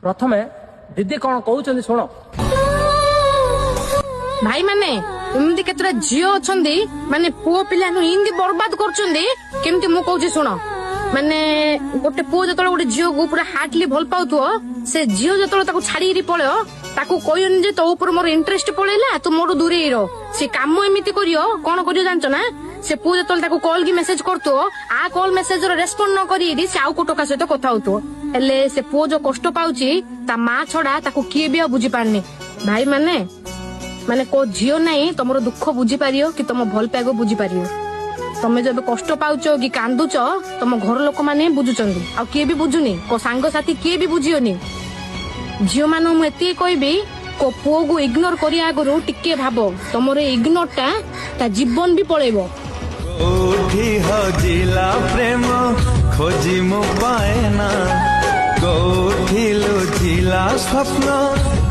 ପ୍ରଥମେ ଦିଦି କଣ କହୁଛନ୍ତି ଶୁଣ। ଭାଇ ମାନେ, ଏମିତି କେତେଟା ଝିଅ ଅଛନ୍ତି, ମାନେ ପୁଅ ପିଲାଙ୍କୁ ଏମିତି ବର୍ବାଦ କରୁଛନ୍ତି। କେମିତି ମୁଁ କହୁଛି ଶୁଣ। ମାନେ ଗୋଟେ ପୁଅ ଯେତେବେଳେ ଗୋଟେ ଝିଅକୁ ପୁରା ହାର୍ଟଲି ଭଲ ପାଉଥିବ, ସେ ଝିଅ ଯେତେବେଳେ ତାକୁ ଛାଡିକିରି ପଳେଇବ, ତାକୁ କହିବନି ଯେ ତୋ ଉପରେ ମୋର ଇଣ୍ଟରେଷ୍ଟ ପଳେଇଲା, ତୁ ମୋଠୁ ଦୂରେଇ ରହ। ସେ କାମ ଏମିତି କରିବ, କଣ କରିବ ଜାଣିଛ ନା? ସେ ପୁଅ ଯେତେବେଳେ ତାକୁ କଲ୍ କି ମେସେଜ କରୁଥିବ, ଆ କଲ୍ ମେସେଜ ର ରେସ୍ପଣ୍ଡ ନ କରିକି ସେ ଆଉ କୋଉ ଟୋକା ସହିତ କଥା ହଉଥିବ। ହେଲେ ସେ ପୁଅ ଯୋଉ କଷ୍ଟ ପାଉଛି, ତା ମା ଛଡା ତାକୁ କିଏ ବି ଆଉ ବୁଝିପାରୁନି। ଭାଇ ମାନେ, ମାନେ କୋଉ ଝିଅ ନାହିଁ ତମର ଦୁଃଖ ବୁଝିପାରିବ କି ତମ ଭଲ ପାଇବାକୁ ବୁଝିପାରିବ। ତମେ ଯେବେ କଷ୍ଟ ପାଉଛ କି କାନ୍ଦୁଛ, ତମ ଘର ଲୋକମାନେ ହିଁ ବୁଝୁଛନ୍ତି, ଆଉ କିଏ ବି ବୁଝୁନି। କୋଉ ସାଙ୍ଗସାଥି କିଏ ବି ବୁଝିବନି। ଝିଅ ମାନଙ୍କୁ ମୁଁ ଏତିକି କହିବି, କୋ ପୁଅକୁ ଇଗ୍ନୋର କରିବା ଆଗରୁ ଟିକେ ଭାବ। ତମର ଏଇ ଇଗ୍ନୋର ଟା ତା ଜୀବନ ବି ପଳେଇବ। କୋଉଠି ହଜିଲା ପ୍ରେମ, ଖୋଜି ମୁଁ ପାଏ ନା। କୋଉଠି ଲୁଚିଲା ସ୍ୱପ୍ନ।